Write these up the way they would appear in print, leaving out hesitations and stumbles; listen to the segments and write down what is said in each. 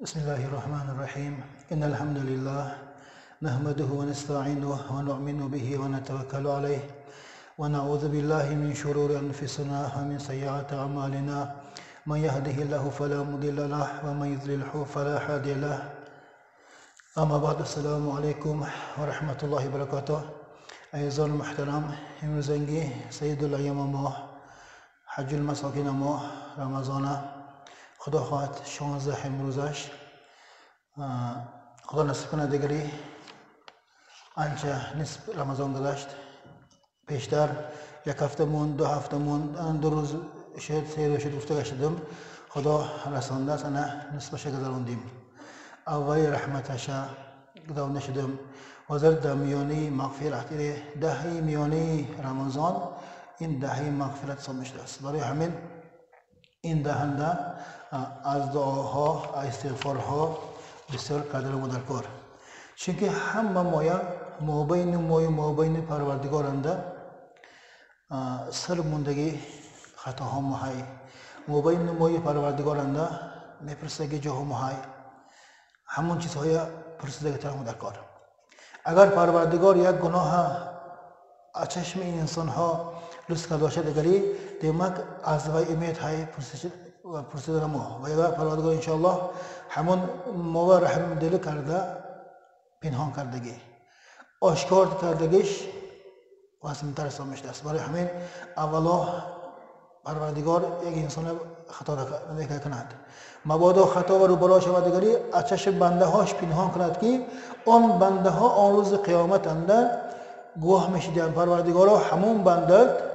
بسم الله الرحمن الرحيم. إن الحمد لله نحمده ونستعينه ونؤمن به ونتوكل عليه ونعوذ بالله من شرور أنفسنا ومن سيئات أعمالنا. من يهده الله فلا مضل له ومن يضلله فلا هادي له. أما بعد، السلام علیکم و رحمت الله وبرکاته. عزیزان محترم، امروزنگی سید الایام ما، حج المساکین ما، رمضان خدا خواهد 16 امروزش خدا نصیب کنه. دیگری آنچه نصف رمضان گذشت، پیشتر یک هفته موند، 2 هفته موند، 2 روز شد، 3 روز شد، گفته گشتم خدا رسانده سنه نصفش گذراندیم. اول رحمتش گذرانده شدم و در میانی مغفرت، دهه میانی رمضان، این دهه مغفرت حساب میشده است. برای همین این دهنده از دعاها، استغفارها بسیار قدر و درکار، چونکه همه مایه مابین مای مابین پروردگارنده سر موندگی خطاها ماهای مابین مای پروردگارنده میپرسگی جاها ماهای همون چیزهای پرسیدگی تر درکار. اگر پروردگار یک گناه از چشم انسان ها لطف کرده باشد، دیگری demak از وی امید های پرسیدن ما و اگر پروردگار انشاءالله همون ما رحم دل کرده، پنهان کردگی، آشکار کردگیش وسیمتر حساب میشده است. برای همین اولا پروردگار یک انسان خطا نکند، مبادا خطا و روبرا شود، دیگری از چشم بنده هاش پنهان کند که آن بنده ها آن روز قیامت انده گواه میشدن: پروردگارا، همون بنده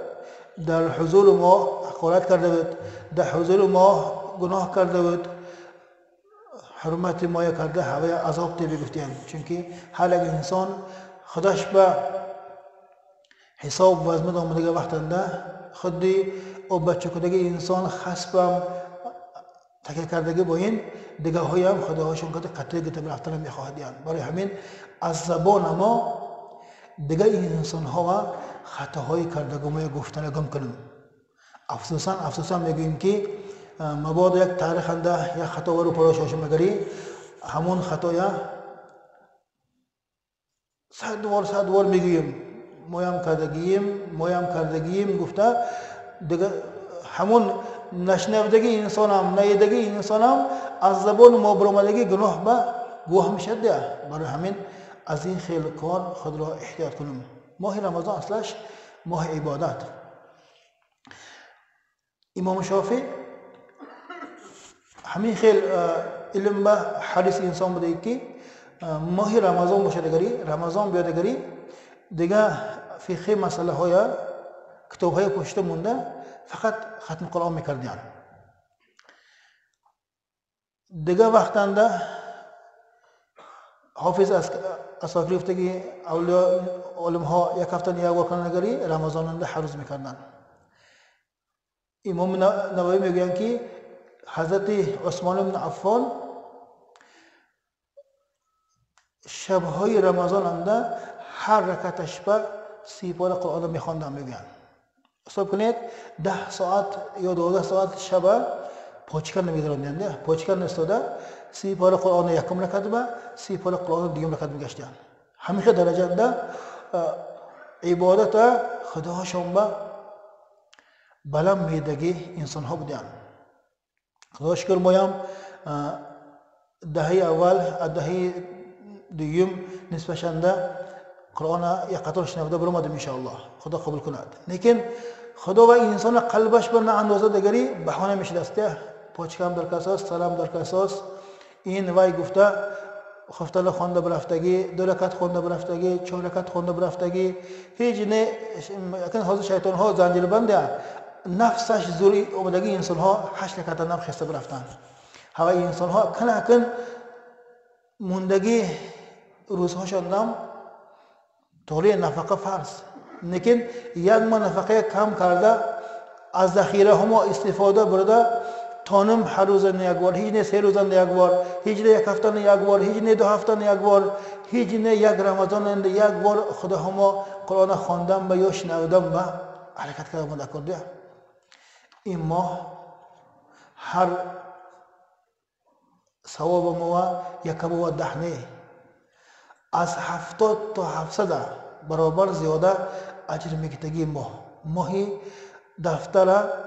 در حضور ما حقارت کرده بود، در حضور ما گناه کرده بود، حرمت ما کرده، هوای عذاب تی بگفتیم. چونکه هر یک انسان خودش به حساب وزمد آمدگی وقتنده خودی او بچه کدگی انسان خسبم تکیه کردگی با این دیگه های هم خداهاشون که قطعه گتب رفتن میخواهد. برای همین از زبان ما دیگه انسان ها و خطاهای کردگی گفتن گم کنیم. افسوسا افسوسا میگوییم که مبادا یک تاریخ انده یک خطا رو پراش مگری همون خطایا 100 بار 100 بار میگوییم مایم کردگیم، مایم کردگیم گفته. دیگه همون نشنودگی انسان هم نیدگی انسان هم از زبان ما برآمدگی گناه به گواه میشد. برای همین از این خیلی کار خود را احتیاط کنیم. ماه رمضان اصلش ماه عبادت. امام شافعی همین خیلی علم به حریص انسان بوده که ماه رمضان باشه، دیگری رمضان بیاد، دیگری دیگه فقه مسئله های کتاب های پشت مونده، فقط ختم قرآن میکردن. دیگه وقتنده حافظ اساکری گفته که اولیاء علم ها یک هفته یک بار کنن، رمضان هر روز میکردن. امام نووی میگویند که حضرت عثمان بن عفان شبهای رمضان انده هر رکعتش به 30 پاره قرآن میخواندن. میگویند حساب کنید 10 ساعت یا 12 ساعت شب پاچکن نمیگذراندن، پاچکن استاده 30 پاره قرآن یکم رکعت به 30 پاره قرآن دیگم رکعت میگشتن. همین درجه انده عبادت خداشون به بلند میدگی انسان ها بودن. خدا شکر مایم دهه اول، دهه دوم نصفشنده قرآن یک قطار شنوده برآمدیم. انشاءالله خدا قبول کند. لیکن خدا و انسان قلبش به نه اندازه دیگری بهانه میشه دسته پاچکم در کساس، سلام در کساس، این وای گفته خفتل خوانده برفتگی، دو رکعت خوانده برفتگی، چهار رکعت خوانده برفتگی، هیچ نه. اکن حاضر شیطان ها زنجیر بنده نفسش زوری اومدگی انسان ها هشت رکعت نم خسته برفتن. هوای انسان ها کن کن موندگی روزهاشان نم طوری نفقه فرض، لیکن یک ماه نفقه کم کرده، از ذخیره همه استفاده برده تانم هر روز یک بار، هیچ نه 3 روز یک بار، هیچ نه یک هفته یک بار، هیچ نه 2 هفته یک بار، هیچ نه یک رمضان یک بار خدا همه قرآن خواندم و یا شنودم و حرکت کردم کرده. این ماه هر савоба мова якабова даҳне аз 70 то 700 баробар зиёда аҷр мегитагии моҳ. Моҳи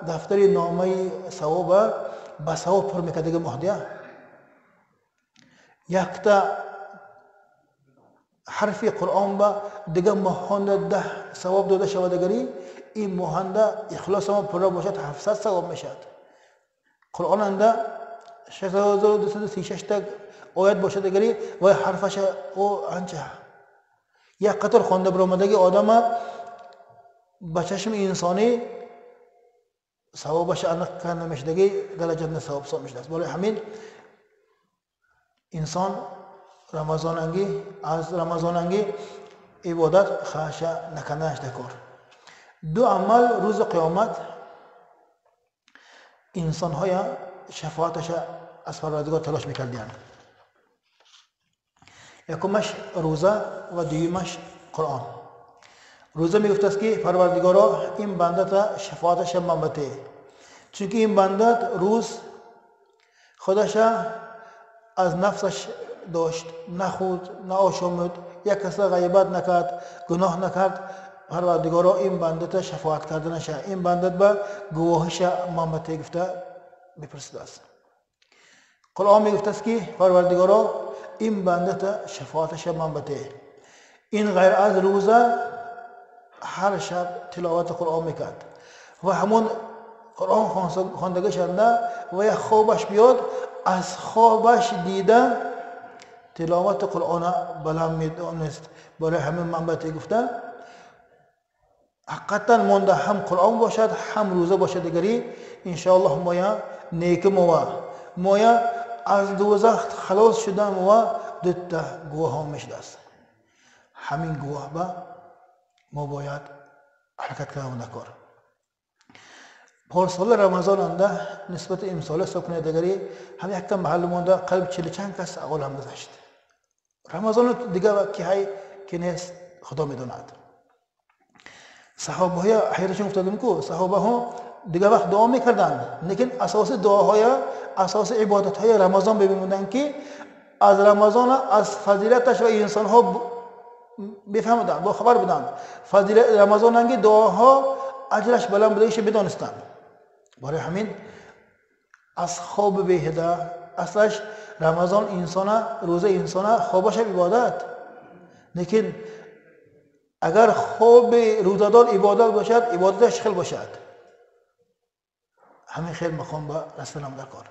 дафтари номаи савоба ба савоб пур мекардаги моҳ дия. Якта ҳарфи Қуръон ба дига моҳҳонда 10 савоб дода шавадагари ин моҳанда ихлосамо пурра бошад 700 савоб мешавад. Қуръонанда 6236 та оят бошадагари вай ҳарфаша о анча як қатор хонда биромадаги одама ба чашми инсонӣ савобаша аниқ карда намешудаги дараҷада савоб ҳисоб мешудааст. Барои ҳамин инсон рамазонангӣ аз рамазонангӣ ибодат хаша накарданаш дакор. Ду амал рӯзи қиёмат инсонҳоя шафоаташа аз Парвардигор талош мекардиянд. Якумаш рӯза ва дуюмаш Қуръон. Рӯза мегуфтааст ки Парвардигоро ин бандата шафоаташа ман бате, чунки ин бандат рӯз худаша аз нафсаш дошт, нахӯрд, наошомид, як каса ғайбат накард, гуноҳ накард. Парвардигоро ин бандата шафоат карданаша, ин бандат ба гувоҳиша ман бате гуфта мепурсидааст. Қуръон мегуфтааст ки Парвардигоро ин бандата шафоаташа ман бате. Ин ғайр аз рӯза ҳар шаб тиловати Қуръон мекард ва ҳамон Қуръон хондагашанда ва як хобаш биёд, аз хобаш дида тиловати Қуръона баланд медонист. Барои ҳамин ман бате гуфта ҳақиқатан монда ҳам Қуръон бошад, ҳам рӯза бошад дигари иншоаллоҳ моя неки мова моя аз дӯзах халос шуда мова дута гувоҳон мешудааст. Ҳамин гувоҳ ба мо бояд ҳаракат кардан накор. Порсола рамазонанда нисбати имсола ҳисоб кунед дигари ҳам якта маҳалли монда қалб чилу чанд кас олам гузашт. Рамазону дига ки ҳай ки нест Худо медонад. Саҳобаҳоя ҳайратшон гуфтадим ку саҳобаҳо дига вақт дуо мекарданд, лекин асоси дуоҳоя, асоси ибодатҳои Рамазон бибинуданд ки аз Рамазона аз фазилаташ ва инсонҳо бифаҳмуданд, бохабар буданд. Фазилат Рамазонанги дуоҳо аҷраш баланд будагиша бидонистанд. Барои ҳамин аз хоби беҳида аслаш Рамазон инсона, рӯза инсона хобаша ибодат, лекин агар хоби рӯзадор ибодат бошад, ибодаташ хел бошад. Ҳамин хел мақом ба расулам дар кор.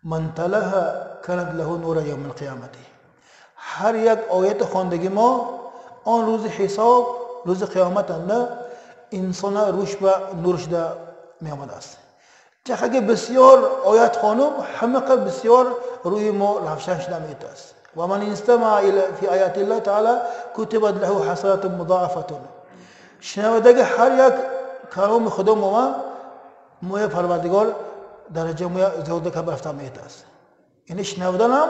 Ман талаҳа канат лаҳу нура явма алқиёмати. Ҳар як ояти хондагӣ мо он рӯзи ҳисоб, рӯзи қиёматанда инсона рӯш ба нур шуда меомадааст. Чақаки бисёр оят хонум, ҳамақа бисёр рӯи мо равшан шуда метааст. Ва ман истамаа фи аяти Аллоҳи таъала кутибат лаҳу ҳасанатун мудоафатун. Шунавадаги ҳар як каломи Худо мова моя Парвардигор дараҷа моя зиёда карда рафта метааст. Яъне шунавиданам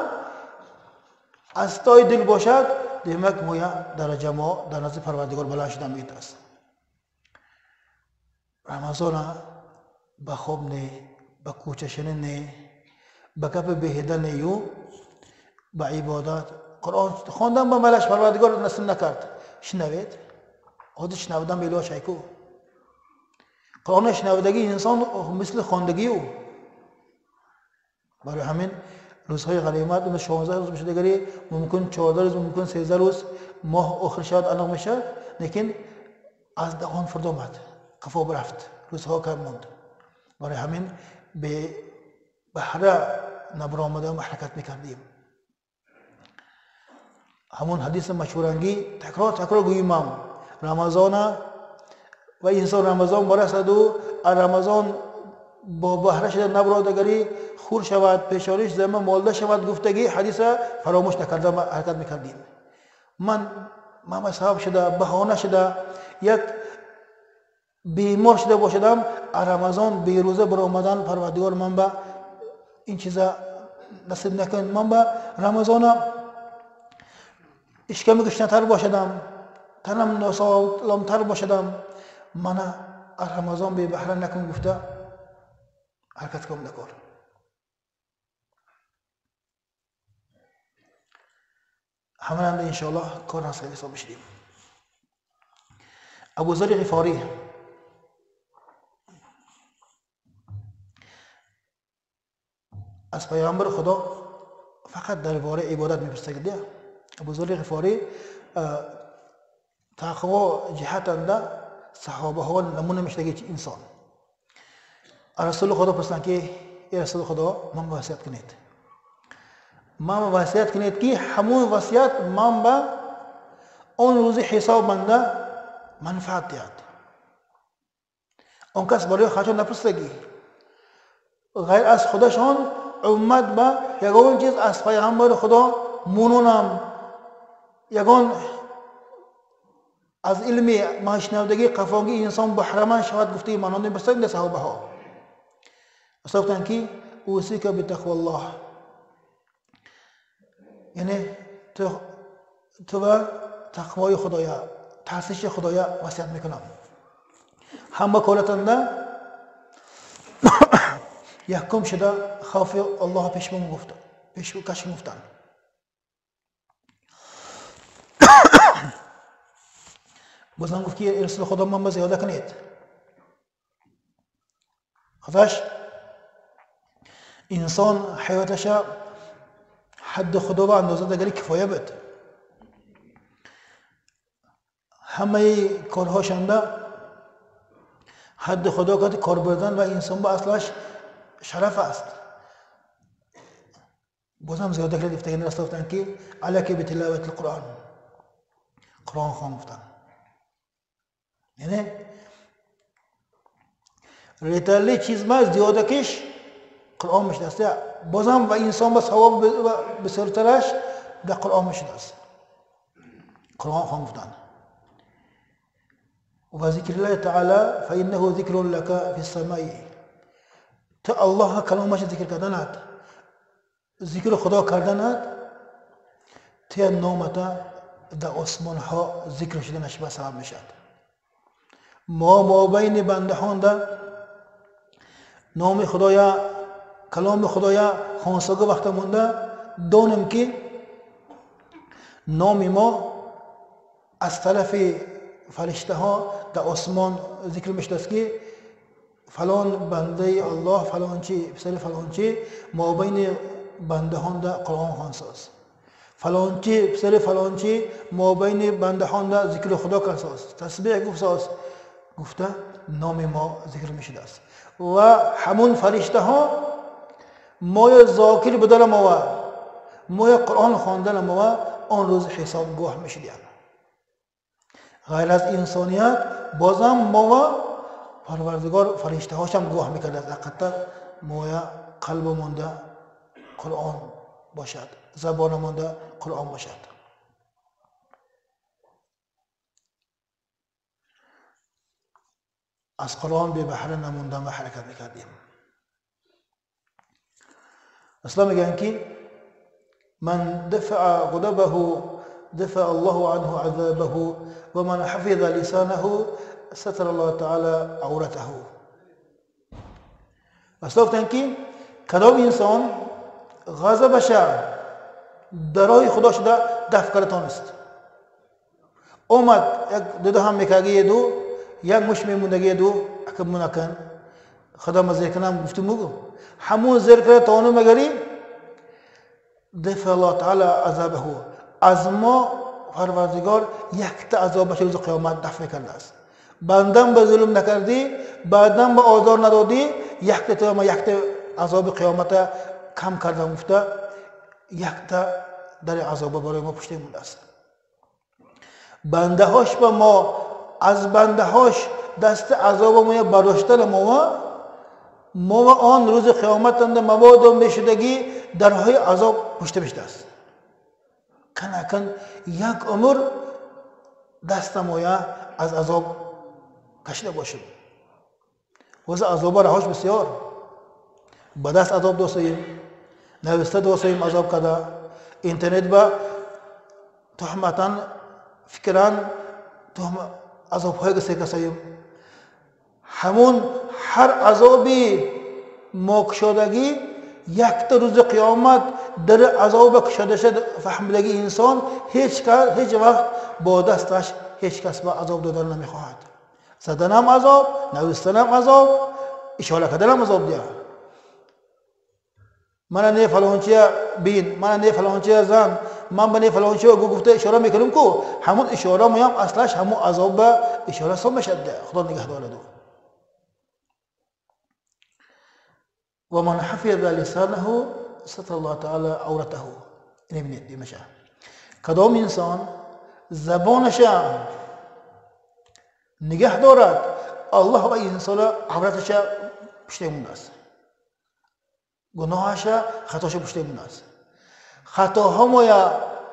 аз тои дил бошад, демак моя дараҷа мо дар назди Парвардигор баланд шуда метааст. Рамазона ба хоб не, ба кӯчашинӣ не, ба гапи беҳида не ю ба ибодат. Қуръон хондан ба малаш Парвардигор насиб накард. Шунавед, ҳозир шунавидан белош айку. Қуръонро шунавидагии инсон мисли хондагии ӯ. Барои ҳамин рӯзҳои ғанимат 16 рӯз мешудагари, мумкин 14 рӯз, мумкин 13 рӯз моҳ охир шавад, аниқ мешавад, лекин аз даҳон фурд омад, қафо рафт, рӯзҳо кам монд. Барои ҳамин баҳра набаромада ҳаракат мекардем. Ҳамон ҳадиси машҳурангӣ такрор такрор гӯимам, Рамазона ва инсон Рамазон барасаду аз Рамазон бо баҳра шуда набародагарӣ хур шавад, пешониш зама молда шавад гуфтагӣ ҳадиса фаромӯш накарда ҳаракат мекардем. Ман мама сабаб шуда, баҳона шуда, як бемор шуда бошадам, аз Рамазон берӯза баромадан Парвардигор ман ба ин чиза насиб накун. Ман ба Рамазона ишками гушнатар бошадам, танам носоломтар бошадам, мана аз Рамазон бебаҳра накун гуфта ҳаракат кунам дакор. همه انشاءالله کار هست حساب بشیم. ابوذر غفاری از پیامبر خدا فقط درباره عبادت میپرسید. ابوذر غفاری تقوا جهتنده صحابه ها نمونه میشدگی انسان. رسول خدا پرسیدن که ای رسول خدا من وصیت کنید، من وصیت کنید که همون وصیت من به آن روز حساب بنده منفعت دهد. آن کس برای خودشان نپرسیدگی غیر از خودشان امت به یگان چیز از پیغمبر خدا مونونم یگان از علم ماشنودگی قفاگی انسان بهرمند شود گفته منان نپرسیدند صحابه ها. گفتند که اوصیک بتقوی الله، یعنی تو به تقوای خدایا ترسش خدایا وصیت میکنم. هم کارتنده یکم شده خوف الله پیش من گفت، پیش کش گفتن. بازم گفت که رسول خدا من زیاده کنید. خداش انسان حیاتش حد خدا و اندازه دیگری کفایه بود. همه کارهاشنده حد خدا که کار بردن و انسان با اصلش شرف است. بازم زیاده کرد گفتن رسول گفتن که علیک بتلاوت القرآن، قرآن خوان گفتن. یعنی ریتالی چیز ما زیاده کش قرآن میشده است. بازم و انسان با ثواب بسیارترش در قرآن میشده است. قرآن خوان گفتن. و ذکر الله تعالی فإنه ذکر لك فی السماء، تو الله کلامش ذکر کردنت، ذکر خدا کردنت، تو نامت در آسمان ها ذکر شدنش به سبب میشد. ما بین بنده ها نام خدایا کلام خدایا خانساگه وقت مونده دانم که نام ما از طرف فرشته ها در آسمان ذکر میشد است که فلان بنده الله فلان چی پسر فلان چی ما بین بنده ها در قرآن خوانساز، فلان چی پسر فلان چی ما بین بنده ها در ذکر خدا کرساز، تسبیح گفت گفته نام ما ذکر میشده است. و همون فرشته ها ما ذاکر بدل ما و ما قرآن خواندن ما و آن روز حساب گواه میشدیم. غیر از انسانیت بازم ما و پروردگار فرشته هاش هم گواه میکرد از حقیقت ما قلب مونده قرآن باشد، زبان مونده قرآن باشد. از قرآن به بهره نموندن و حرکت میکردیم. اصلا میگن که من دفع غضبه دفع الله عنه عذابه ومن حفظ لسانه ستر الله تعالی عورته. اصلا گفتن که کدام انسان غضبش در راه خدا شده دفع کرده تانست، اومد یک دو هم میکرگی دو یک مش میموندگی دو اکب منکن خدا مزیر کنم گفتم بگو همون زیر کرده تانو مگری دفع الله تعالی عذابه، از ما پروردگار یک تا عذابش روز قیامت دفع کرده است. بندم به ظلم نکردی، بعدم به آزار ندادی، یک تا ما یک تا عذاب قیامت کم کردم گفته یک تا در عذاب برای ما پشت مونده است. بنده هاش به ما از بنده هاش دست عذاب ما برداشتن ما و آن روز قیامت مواد میشدگی درهای عذاب پشت بشته است. کن یک عمر دست مایا از عذاب کشیده باشیم. واسه عذاب رهاش بسیار با دست عذاب دوستیم، نوشته دوستیم عذاب کده، اینترنت با تهمتاً فکران عذاب های کسی کسیم. همون هر عذابی ماکشادگی якта рӯзи қиёмат дар азоб кушода шуд фаҳмидаги инсон ҳеҷ вақт бо дасташ ҳеҷ кас ба азоб додан намехоҳад. Заданам азоб, навистанам азоб, ишора карданам азоб диҳад. Мана не фалончия бин, мана не фалончия зан, ман ба не фалончия гуфта ишора мекунам ку ҳамон ишора моям аслаш ҳамон азоб ба ишора ҳисоб мешавад. Худо нигаҳ дорад. ومن حفظ لسانه ستر الله تعالى عورته. اینه میشه کدام انسان زبانش نگه دارد الله و انسان عورتش پشت مونده است، گناهش خطاش پشت مونده است. خطاها مایا،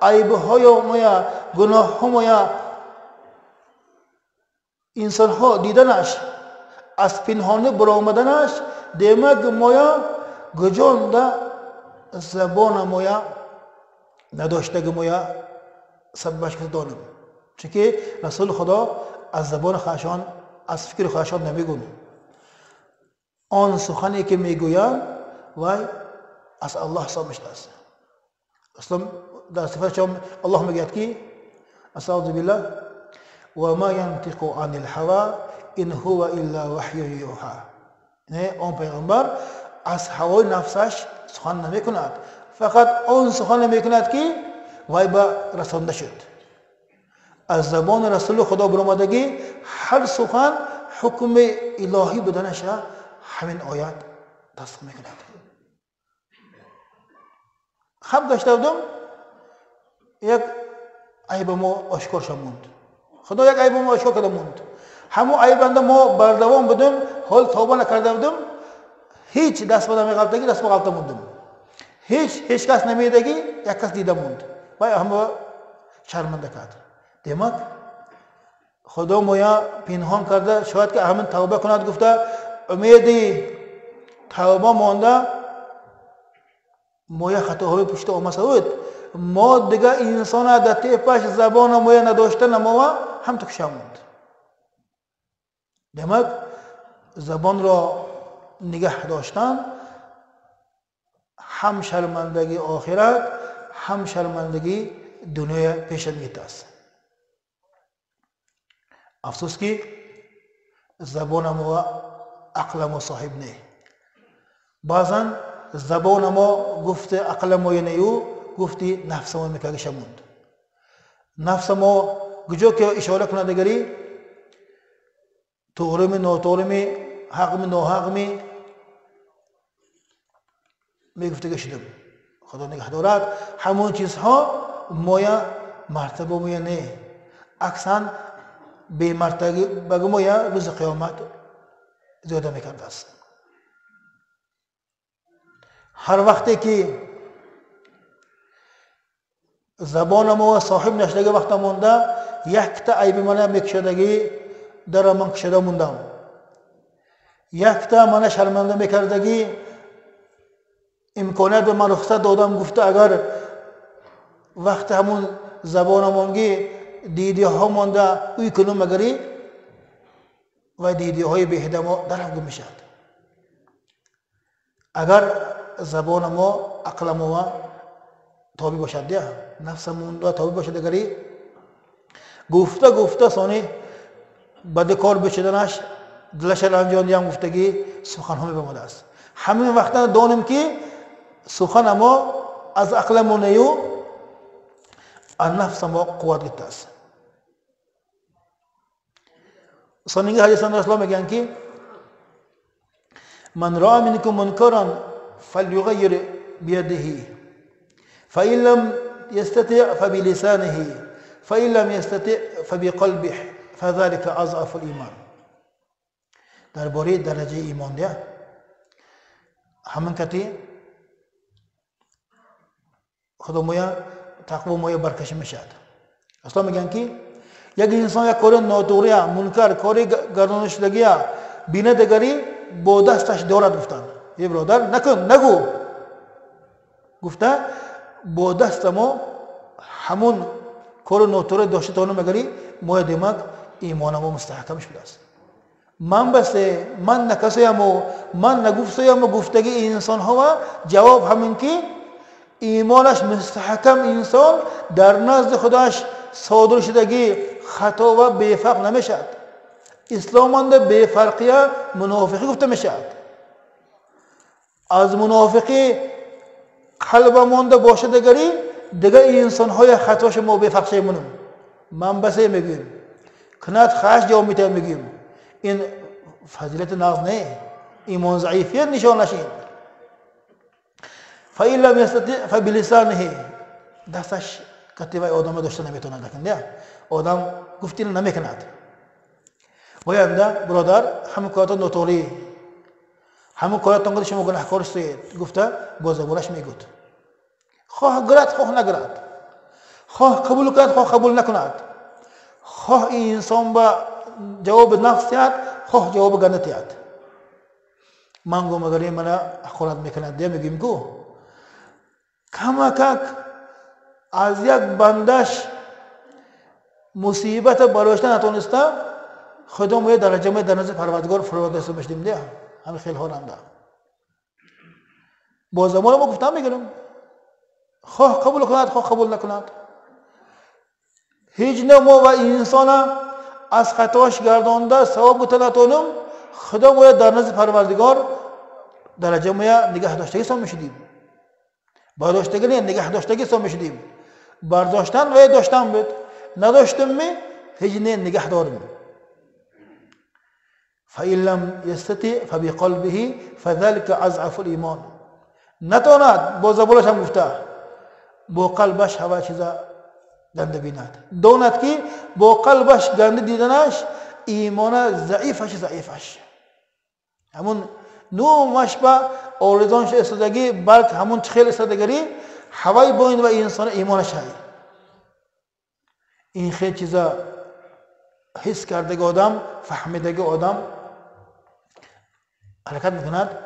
عیبهای مایا، گناه مایا انسان ها دیدنش از پنهانه برآمدنش demak moya gujonda zabona moya nadoshtagi moya sababаш donim. Chunki Rasul Xudo аз забони худашон, аз фикри худашон намегӯянд. Он сухане ки мегӯянд вай аз Аллоҳ ҳисоб мешудааст. Аслан дар сифатшон Аллоҳ мегӯяд ки аъузу биллаҳ ва ма янтиқу анил ҳава ин ҳува илла ваҳйун юҳа. Не, он пайғамбар аз ҳавои нафсаш сухан намекунад, фақат он сухане мекунад ки вай ба расонда шуд. Аз забони Расули Худо баромадагӣ ҳар сухан ҳукми илоҳӣ буданаша ҳамин оят тасдиқ мекунад. Хаб гашта будам, як айба мо ошкор шуда монд. Худо як айба мо ошкор карда монд. Ҳамон айбанда мо бардавом будем, ҳол тавба накарда будем, ҳеҷ даст ба намеғалтагӣ, даст ба ғалта мондем. Ҳеҷ кас намедагӣ, як кас дида монд. Вай ҳама шарманда кард. Демак Худо моя пинҳон карда, шояд ки ҳамин тавба кунад гуфта, умеди тавба монда моя хатоҳои пушта омасавуд. Мо дига инсона дар тепаш забона моя надошта намова ҳам ту куша монд. Демак забонро нигаҳ доштан ҳам шармандагии охират, ҳам шармандагии дунёя пеша мегирад. Афсӯс ки забона мо ақла мо соҳиб не. Баъзан забона мо гуфти ақла моя нею, гуфти нафса мо мекагиша монд. Нафса мо куҷо ки ишора кунад дигари туғрими нотуғрими, ҳақми ноҳақми мегуфтага шудем. Худо нигаҳ дорад. Ҳамон чизҳо моя мартаба моя не, аксан бемартабаги моя рӯзи қиёмат зиёда мекардааст. Ҳар вақте ки забона мо соҳиб нашудаги вақта монда, якта айби мана мекушодагӣ дара ман кушода мондам, якта мана шарманда мекардагӣ имконият ба ман рухсат додам гуфта, агар вақти ҳамун забонамонги дидиҳо монда уй кунум магари ва дидиҳои беҳида мо дарав гум мешавад. Агар забона мо ақла мо тобӣ бошад, дия нафсамон тобӣ бошад, агари гуфта гуфта сони бади кор бишуданаш дилаша ранҷондиям гуфтагӣ суханҳо мебомадааст. Ҳамин вақта донем ки сухана мо аз ақла мо нею аз нафса мо қувват гирифтааст. Сонинги ҳадисан Расулуллоҳ мегӯянд ки ман роа минкум мункаран фалюғайир бияdihi фаин лам ястатиъ фабилисаниҳи фаин лам ястатиъ фабиқалбиҳ фазалика азъафу лимон. Дар бораи дараҷаи имон дия ҳамин кати Худо моя тақво моя баркашӣ мешавад. Асло мегӯянд ки як инсон як кори нотуғрия, мункар, кори гардонашудагия бина дигари бо дасташ дорад гуфтанд. Е бародар, накун, нагӯ гуфта бо даста мо ҳамон кори нотуғри дошта тонум агари моя демак имона мо мустаҳкам шудааст. Ман басе, ман накасояму, ман нагуфтояму гуфтаги инсонҳо ҷавоб ҳамин ки имонаш мустаҳкам инсон дар назди худаш содир шудаги хато ва бефарқ намешавад. Исломанда бефарқия мунофиқӣ гуфта мешавад. Аз мунофиқӣ қалба монда бошадагари дигар инсонҳои хатоша мо бефарқ шемонем. Ман басе мегӯем, кунад хаш ҷавоб метавад мегӯем. Ин фазилати нағз не, имон заифият нишонаш ин. فإن لم يستطع فبلسانه دستش кативай одама дошта наметавонад, одам гуфтина намекунад. Боянда бародар ҳамин коратон нотоғрӣ, ҳамин коратон шумо гунаҳкор ҳастед гуфта бо забонаш мегӯд. Хоҳ гирад, хоҳ нагирад, хоҳ қабул кунад, хоҳ қабул накунад, хоҳ инсон ба ҷавоби нақс диҳад, хоҳ ҷавоби ганда диҳад. Ман гум агар мана ҳақорат мекунад, де мегӯем ку камакак аз як бандаш мусибата барошта натониста худо моя дараҷа моя дар назди Парвардигор фурӯдаста мешудем, де ҳамин хел ҳоланда. Бо замона мо гуфтам мегирем, хоҳ қабул кунад, хоҳ қабул накунад. Ҳеҷ на мо ва инсона аз хатош гардонда савоб гуфта натонем, худо моя дар назди Парвардигор дараҷа моя нигаҳ доштагӣ ҳисоб мешудем. Бардоштагӣ не, нигаҳ доштагӣ ҳисоб мешудем. Бардоштан вай доштан буд, надоштем ми ҳеҷ не нигаҳ дорем. فإن لم يستطع فبقلبه فذلك أضعف الإيمان. نتواند با زبانش هم گفته با قلبش هوا چیزا گنده بیند، داند که با قلبش گنده دیدنش ایمان ضعیفش ضعیفش همون نومش با آرزانش استادگی، بلکه همون خیل استادگی هوای با این و انسان ایمانش های. این خیلی چیزا حس کرده آدم، فهمیده آدم حرکت میکند،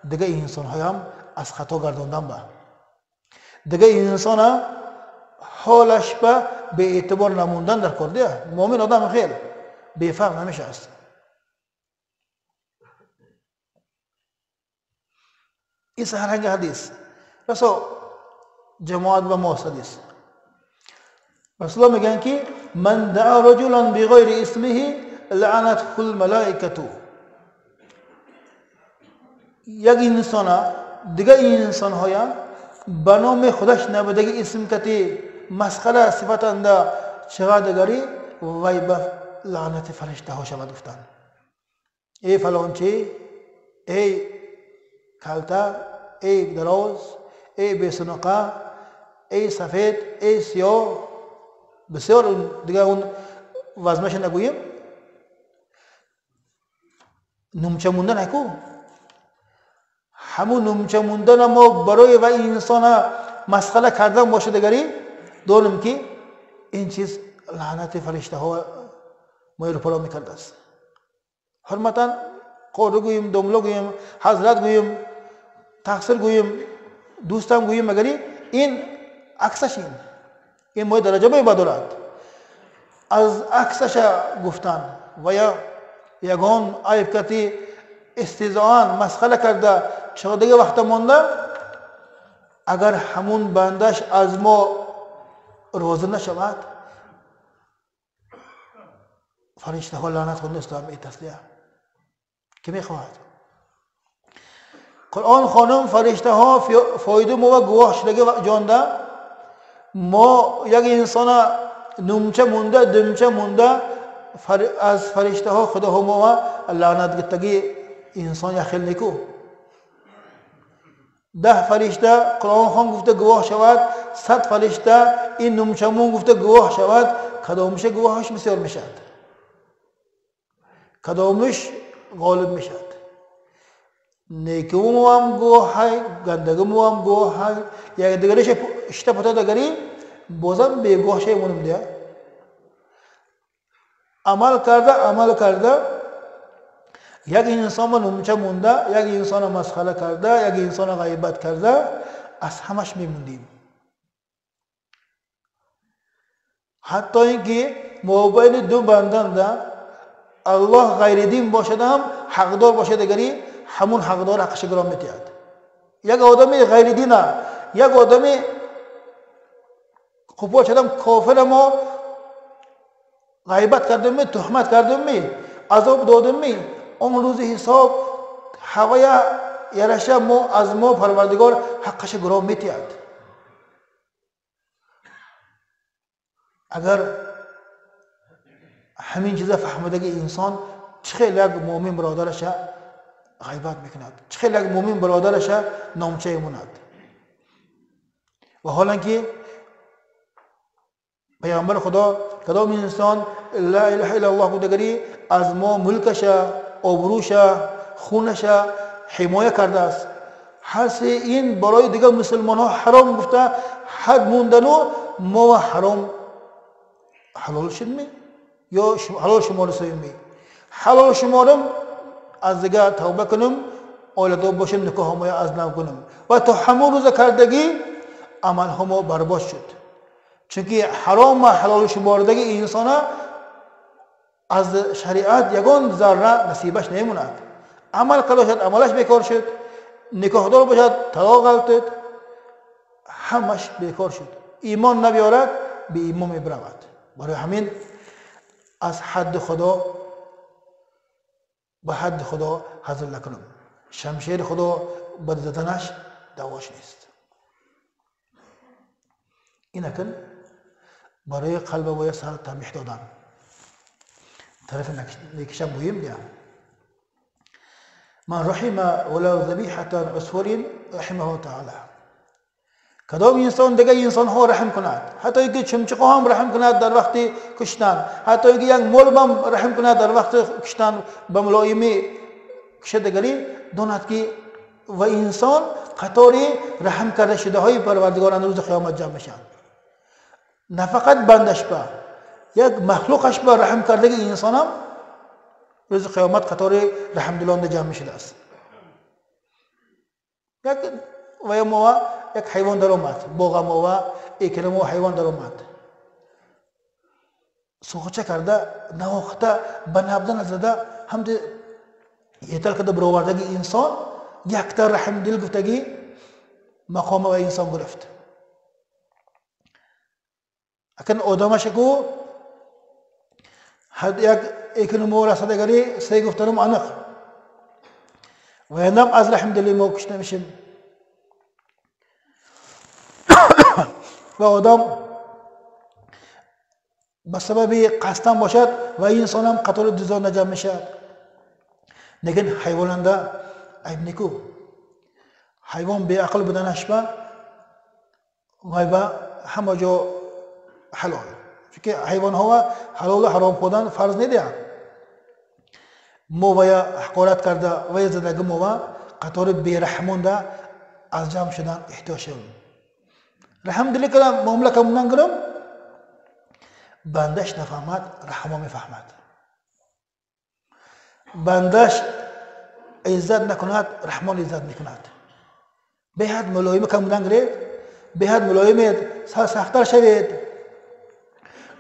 دیگه انسان های هم از خطا گرداندن با دیگه انسان ها حالش به اعتبار نموندن در کار دیگه. مؤمن آدم خیلی بفهم نمیشه است. این سهرنگ حدیث رسو جماعت و ماست حدیث. رسول الله میگن که من دعا رجلا بغیر اسمه لعنته الملائکه. یک انسان دیگه انسان های به نام خودش نبودگی اسم کتی مسخره صفت انده چقدر وای به لعنت فرشته ها شود گفتن. ای فلانچی، ای کلته، ای دراز، ای بیسنقه، ای سفید، ای سیاه، بسیار دیگه اون وزمش نگوییم. نمچه موندن اکو همون نمچه موندن ما برای و انسان مسخره کردن باشه دیگری دارم که این چیز لعنت فرشته ها ما رو پلا میکرده است. حرمتا قوره گوییم، دمله گوییم، حضرت گوییم، تقصیر گوییم، دوستم گوییم، مگری این عکسش این ما درجه می بدارد. از عکسش گفتن و یا یگان عیب کتی استیزان مسخره کرده چرا دیگه وقت مانده، اگر همون بندش از ما راضی نشود فرشته ها لعنت خونده است. ای تسلیه که میخواهد قرآن خانم فرشته ها فایده ما و گواه شدگی جانده ما یک انسان نمچه مونده دمچه مونده از فرشته ها خدا ها ما لعنت گفتگی انسان یخیل نیکو. 10 فرشته قرآن خان گفته گواه شود، 100 فرشته این نمچه مون گفته گواه شود، کدامش گواهش بسیار میشد، کدامش غالب میشد. نیکو هم گواه های، گندگی هم گواه های، یک دیگرش اشته پتا دیگری بازم به گواه شای مونم دیگه. عمل کرده عمل کرده یک انسان نمچه مونده، یک انسان مسخره کرده، یک انسان غیبت کرده، از همش میموندیم. حتی اینکه مابین دو بندن ده Аллоҳ ғайри дин бошад ҳам ҳақдор бошад, дигари ҳамун ҳақдор ҳаққаша гиром метиҳад. Як одами ғайри дина, як одами қупол шадам кофира мо ғайбат кардемми, туҳмат кардемми, азоб додемми, он рӯзи ҳисоб ҳавая яраша мо аз мо Парвардигор ҳаққаша гиром метиҳад. Агар ҳамин чиза фаҳмидаги инсон чӣ хел як муъмин бародараша ғайбат мекунад, чӣ хел як муъмин бародараша номча мемонад. Ва ҳолан ки پیامبر خدا کدام انسان لا اله الا الله گفتگری از ما ملکش، آبروش، خونش حمایه کرده است. هر سه این برای دیگر مسلمان ها حرام گفته، حد موندنو ما حرام حلال شد می یا حلال شمار می حلال شمارم از دیگر توبه کنم، اولاد باشم، نکاح ما از نو کنم و تا همون روز کردگی عمل ها ما برباد شد. چونکه حرام و حلال شماردگی انسان از شریعت یگان ذره نصیبش نموند. عمل کرده شد عملش بیکار شد، نکاح دار باشد طلاق غلطید، همش بیکار شد. ایمان نبیارد به ایمان میبرود. برای همین از حد خدا به حد خدا حضر نکنم. شمشیر خدا به زدنش دواش نیست. این اکن برای قلب باید سر تنبیه دادن. طرف نکشم بویم دیم. من رحم ولو ذبیحة عصفور رحمه تعالی. کدام انسان دیگه انسان ها رحم کند، حتی اینکه چمچقه هم رحم کند در وقت کشتن، حتی اینکه یک ملب هم رحم کند در وقت کشتن به ملایمی کشه دیگری داند که و انسان قطار رحم کرده شده های پروردگار روز قیامت جمع میشن. نه فقط بندش با یک مخلوقش با رحم کرده انسان هم روز قیامت قطار رحم دلان جمع شده است. یک و ما یک حیوان در اومد، باغ ما و ایکل ما حیوان در اومد، سوخچه کرده نواخته به نبض نزده هم ده یتل کرده برآوردگی انسان یک تا رحم دل گفتگی مقام و انسان گرفت. اکن آدمش کو حد یک ایکل ما رسیدگی سه گفتنم انق و اینم از رحم دلی ما کشته میشیم. و آدم به سبب قصدن باشد و انسان هم قطار دوزان نجم میشد. لیکن حیواننده عیب نیکو، حیوان بی عقل بودنش به غیبه همه جا حلال، چون حیوان ها حلال و حرام خودن فرض نیدن. ما و حقارت کرده و زدگی ما و قطار بیرحمانده از جمع شدن احتیاج شدن. رحم دلی کردم معامله کمونن گرم بندش نفهمد رحما میفهمد، بندش عزت نکند رحمان عزت میکند. به حد ملایم کمونن گرید، به حد ملایمید سختتر شوید،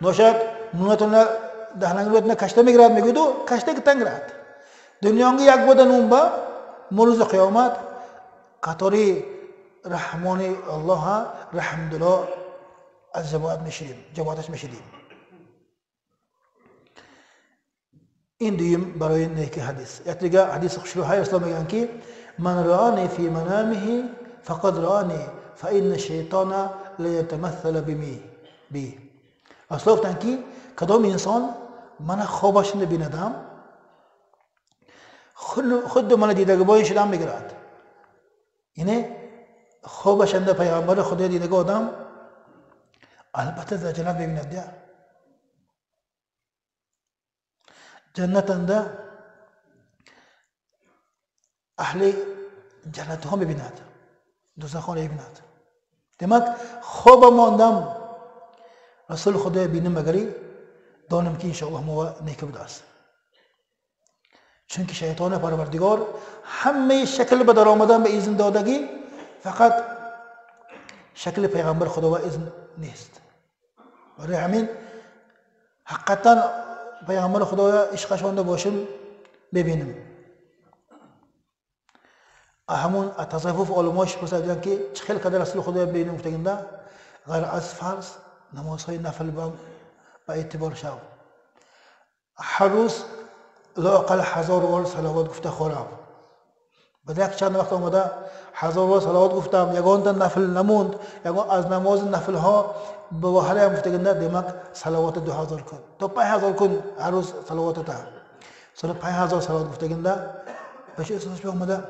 ناشد نونتون دهنگرود کشته میگیرد میگوید و کشته که تنگ رد دنیانگی یک بودن اون با مروز قیامت قطاری رحمان الله رحم دلا از جماعت میشدیم، جماعتش میشدیم. این دویم برای نیکی حدیث. یک دیگه حدیث خوشروهای اسلام میگن که من رآنی فی منامه فقد رآنی فإن الشیطان لیتمثل بمی بی. اصلا گفتن که کدام انسان من خوابش نبیندم خود من دیدگی باید شدم میگیرد. یعنی خوابش اند پیغمبر خدا دیدگی آدم البته در جنت ببیند. دیا جنت اند اهل جنت ها ببیند، دوزخ ها ببیند. demak خواب ماندم رسول خدا بینم مگری دانم که انشاءالله ما نیک بوده است. چون که شیطان پروردگار همه شکل به در آمدن به اذن دادگی فقط شکل پیغمبر خدا و اذن نیست. برای همین حقیقتا پیغمبر خدایا عشقشانده باشم ببینم. همون تصوف علماش پرسیدن که چه خیلی کده رسول خدا ببینم گفتگنده غیر از فرض نمازهای نفل با اعتبار شو. هر روز لااقل 1000 بار صلوات گفته خورم. بعد یک چند وقت آمده 1000 بار صلوات گفتم، یگان تا نفل نموند، یگان از نماز نفل ها به وحله هم گفتگنده دمک صلوات 2000 کن تا 5000 کن هر روز صلوات تا سال 5000 صلوات گفتگنده بشه احساس آمده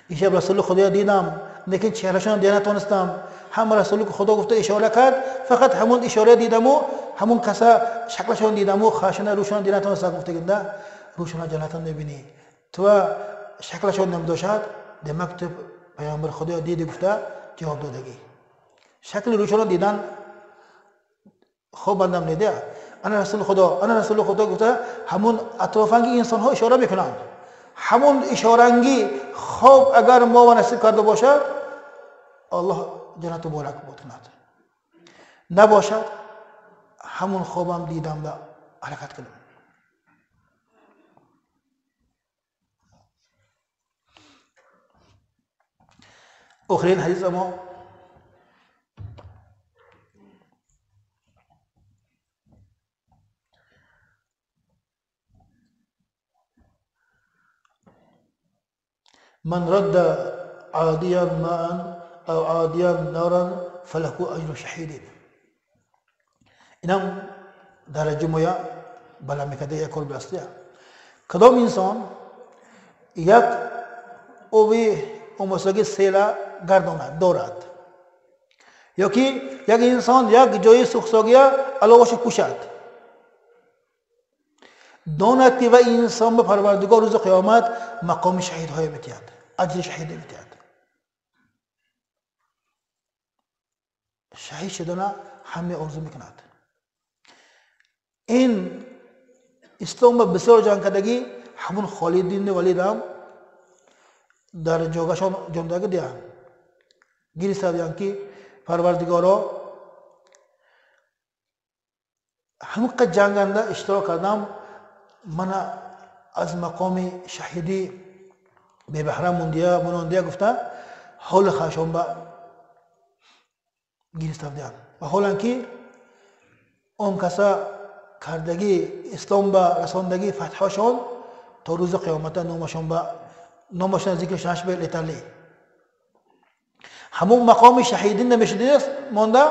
ایشب رسول خدا دیدم لیکن چهرهشان دیده نتونستم. هم رسول خدا گفته اشاره کرد، فقط همون اشاره دیدم و همون کسا شکلشان دیدم و خاشن روشان دیده نتونستم. گفتگنده روشان جنت نبینی تو شکلشان نمیداشد دمک تو پیامبر خدا دیدی گفته جواب دادگی شکل روشان دیدن خوب بندم نیده. انا رسول خدا، انا رسول خدا گفته همون اطرافنگی انسان ها اشاره میکنند، همون اشارنگی خواب اگر ما و نصیب کرده باشد الله جنت مبارک بود کند، نباشد همون خوابم دیدم و حرکت کنم. آخرین حدیث ما من رد عاديا ماء او عاديا نارا فله اجر شهید. اینم درجه مویا بلا میکده یک کار بستیا. کدام انسان یک اوی امساگی سیلا گرداند دارد، یا که یک انسان یک جای سوختگی علاوهش پوشد، داند که و انسان به پروردگار روز قیامت مقام شهیدهای میتید، اجر شهید میتید. شهید شدن همه آرزو میکند. این اسلام به بسیار جنگ کردگی همون خالد بن ولید هم در جاگهشان جمدگی دیدن گریست دیدن که پروردگارا همون جنگنده اشتراک کردم من از مقام شهیدی به بهره مونده گفته حال خشم به گریست دیدن و حالا که اون کسا کردگی اسلام به رساندگی فتحشان تا روز قیامت نامشان به نامشان ذکرش به لتلی همون مقام شهیدین نمیشده مونده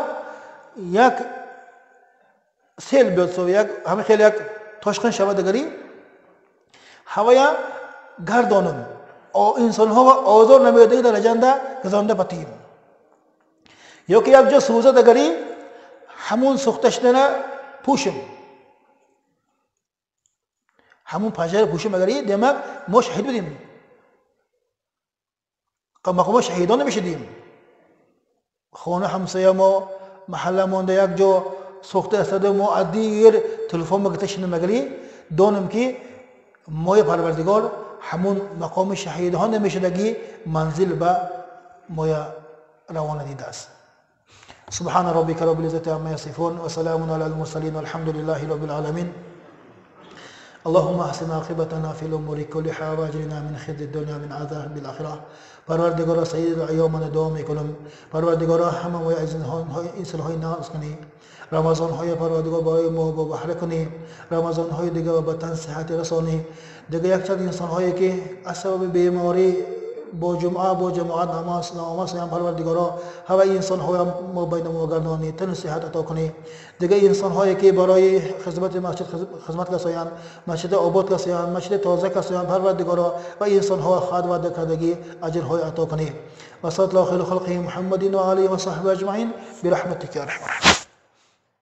یک سیل بیاد سو یک همه خیلی یک تاشقین شود دگری هوای گردانم انسان ها آزار نمیده در جنده گزانده پتیم یا که یک جا سوزه دگری همون سوخته شدن پوشم همون پنجره پوشم اگری دماغ ما شهید بودیم مقام شهیدان نمیشدیم. خانه همسایه ما محله مانده یک جا سوخته است ما ادیر تلفن مگتشن مگری دانم که مای پروردگار همون مقام شهیدان نمیشدگی منزل به مای روانه دیده است. سبحان ربك رب العزة عما يصفون وسلام على المرسلين والحمد لله رب العالمين. اللهم احسن عاقبتنا في الامور كلها واجرنا من خزي الدنيا من عذاب الاخره. پروردگارا سید ایامنا دعا میکنم، پروردگارا همه ما انسانهای ناز کنی، رمضان های پروردگار برای ما با بهره کنی، رمضان های دیگه به تن صحت رسانی. دیگه یک چند انسان هایی که از سبب بیماری با جمعه با جماعت نماز ناماز هم پروردگارا هوا انسان های ما بین ما گردانی تن صحت عطا کنی. دیگه انسان هایی که برای خدمت مسجد خدمت کسایان مسجد آباد کسایان مسجد تازه کسایان پروردگارا و انسان ها خود وعده کردگی اجر های عطا کنی. و صلی الله خیر خلقه محمد و علیه و صحبه اجمعین برحمتک یا ارحم الراحمین.